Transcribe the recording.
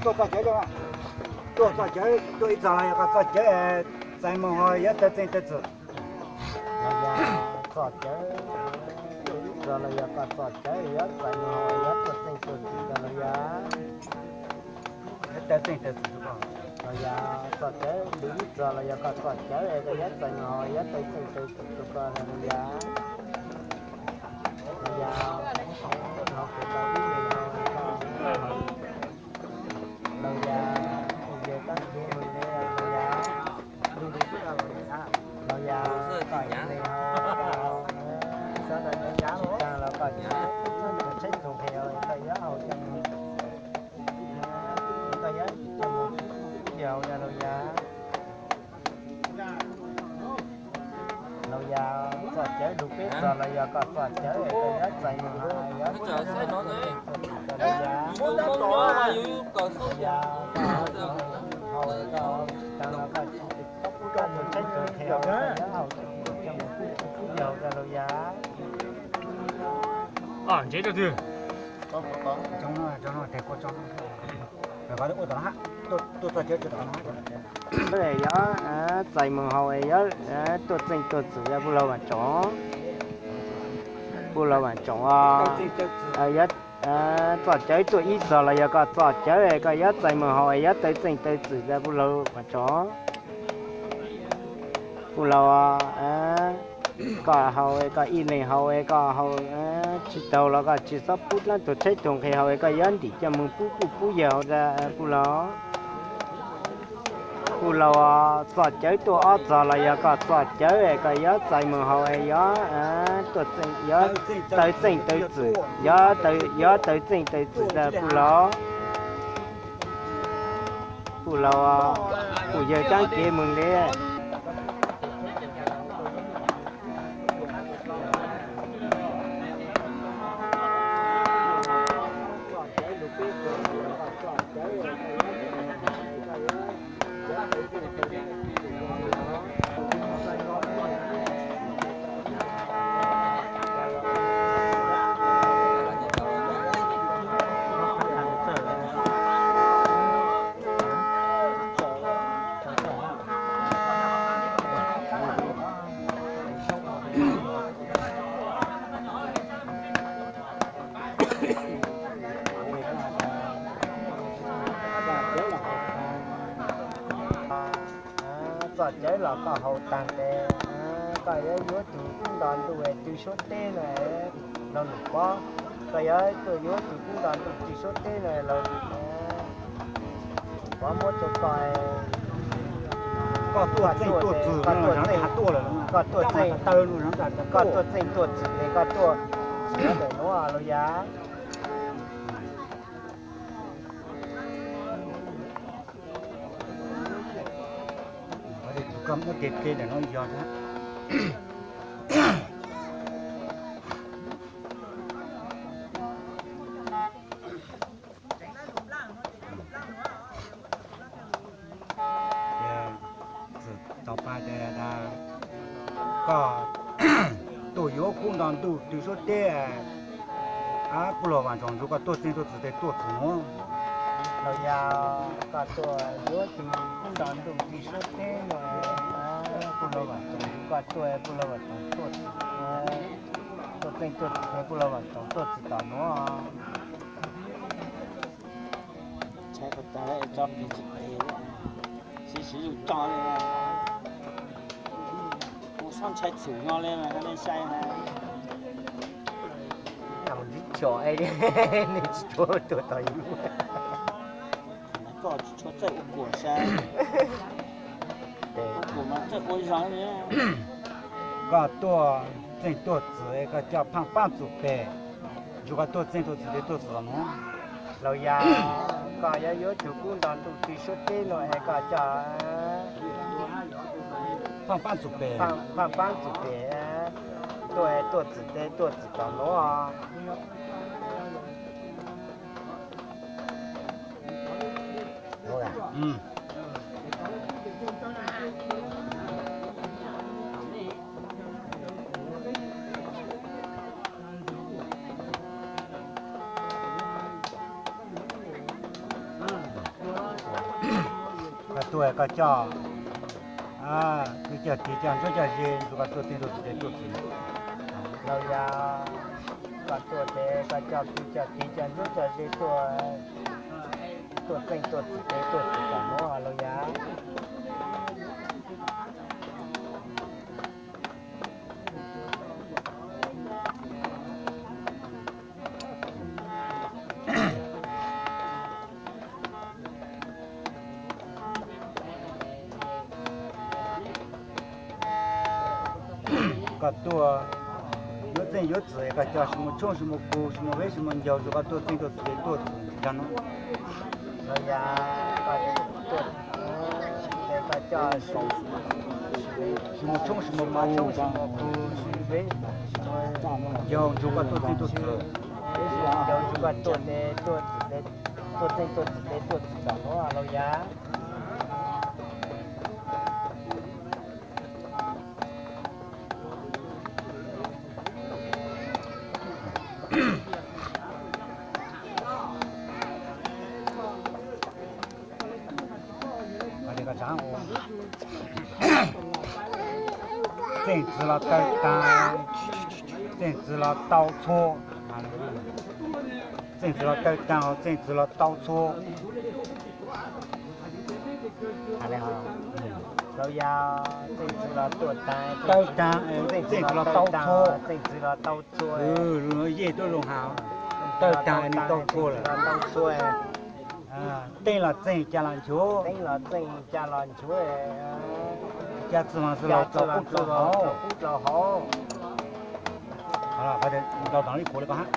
Tuaj txoj cawv, tuaj ib txog los yog koj txoj cawv, txais mus ho yuav tawg txeej tawg txwm. Los yog txoj cawv, tuaj ib txog los yog koj txoj cawv yuav txais mus ho yuav tuaj txeej tuaj txwm los yog tawg txeej tawg txwm los yog txoj cawv, tuaj ib txog los yog koj txoj cawv es koj yuav txais mus ho yuav tawg txeej tawg txwm rau koj los yog, los yog, los yog, los yog, los yog, los yog, tsis tas los koj tsis tsheb tus nqi koj yuav hau coj mus, koj yuav coj mus yog los yog, los yog txoj cawv lug peb txog los yog koj txoj cawv es koj yuav txais mus ho yuav, los yog, los yog, hau, koj tsis tas los koj tsis, koj tus tsheb tus nqi koj yuav hau coj mus yog los yog. Ntsev rau twg? Tuaj txoj cawv tsis tau no. Yog txais mus hau es yuav tuaj txeej tuaj txwm yog puj laug Vam Tsoom. Puj laug Vam Tsoom, yog txoj cawv tuaj ib txog los yog koj txoj cawv es koj yuav txais mus hau es yuav tawg txeej tawg txwm yog puj laug Vam Tsoom. Puj laug, koj hau es koj ib leeg hau es koj hau tsis taus los koj tsis txhob pub dlaab tug tsheb tug nqi hau es koj yuav ntim coj mus pub puj pub yawg hauv puj laug. Puj laug, txoj cawv tuaj ob txog los yog koj txoj cawv es koj yuav txais mus hau es yuav, yuav tawg txeej tawg txwm, yuav tawg txeej tawg txwm yog puj laug. Puj laug, puj yawg caab kev moog le. Txoj cawv los koj haus taag tes, koj yuav yuav tug kub nto ntuj twg suab teb no, laug num pob, koj yuav tuaj yuav tug kub nto ntuj twg suab teb no, laug num pob muab rau koj. Koj tuaj txeej tuaj txwm, koj tuaj txeej, koj tuaj txeej tuaj txwm es koj tuaj txwm ntawm nuav los yog. Koj muab ke ke ntawm no yog. Txwm tau pab tias koj tuaj yuav kub nto ntuj twg suab teb, puj laug Vam Tsoom nrug koj tuaj txeej tuaj txwm tes tuaj txwm nuav. Los yog koj tuaj yuav tug kub nto ntuj twg suab teb no, puj laug Vam Tsoom nrug koj tuaj, puj laug Vam Tsoom tuaj txwm, tuaj txeej tuaj txwm, puj laug Vam Tsoom tuaj txwm tom nuav. Ntshai qhov tag tso qis tsis qis, siv siv lug tso li. Kuv xob ntshai txhum no li mas nej saib na. Ntsib tso, nej tsis tshua tuaj tau yus. Koj tsis tshua txawj ua kuam saib. Ua kuam mas txawj ua zog li. Koj tuaj txeej tuaj txwm koj coj phaaj paab txuj peg. Ntsuag koj tuaj txeeg tuaj txim tes tuaj txim los no. Laus yau, koj yuav yuav tug kub nto ntuj tw suab teb no es koj coj phaaj paab txug pem, phaaj paab txug pem, tuaj tuaj txim tes tuaj txim tom nuav. Koj tuaj koj coj kwv coj tij coj ntsuab coj ze, ntsuag koj tuaj txeeg tuaj txim tes tuaj txim. Laus yau, koj tuaj tes koj coj kwv coj tij coj ntsuab coj ze tuaj, tuaj txeeg tuaj txim tes tuaj txim tom nuav laus yau. Koj tuaj yuav txeeg yuav txim, koj coj tsis muaj tshoob tsis muaj kug tsis muaj veb tsis muaj ncaug, ntsuag koj tuaj txeeg tuaj txim tes tuaj txim nraag nuav. Laus yau, koj tuaj tes koj coj tsis muaj tshoob tsis muaj kug tsis muaj veb tsis muaj ncaug, ntsuag koj tuaj txeeg tuaj txim, ntsuag koj tuaj tes tuaj txim tes, tuaj txeeg tuaj txim tes tuaj txim tom nuav laus yau. Txeeg txim los tawg taag, txeeg txim los tau txhua. Txeeg txim los tawg taag, txeeg txim los tau txhua. Laus yau, txeeg txim los tuaj taag, txeeg txim los tau txhua, txeeg txim los tau txhua. Yej tuaj zoo has, tawg taag nws tau txhua lawm. Teej los txeeg, ca los nchuav, teej los txeeg, ca los nchuav, ca txwj laug txwj laug txaus qub dlhau hauv. Ntau tau ib puas li ko hab.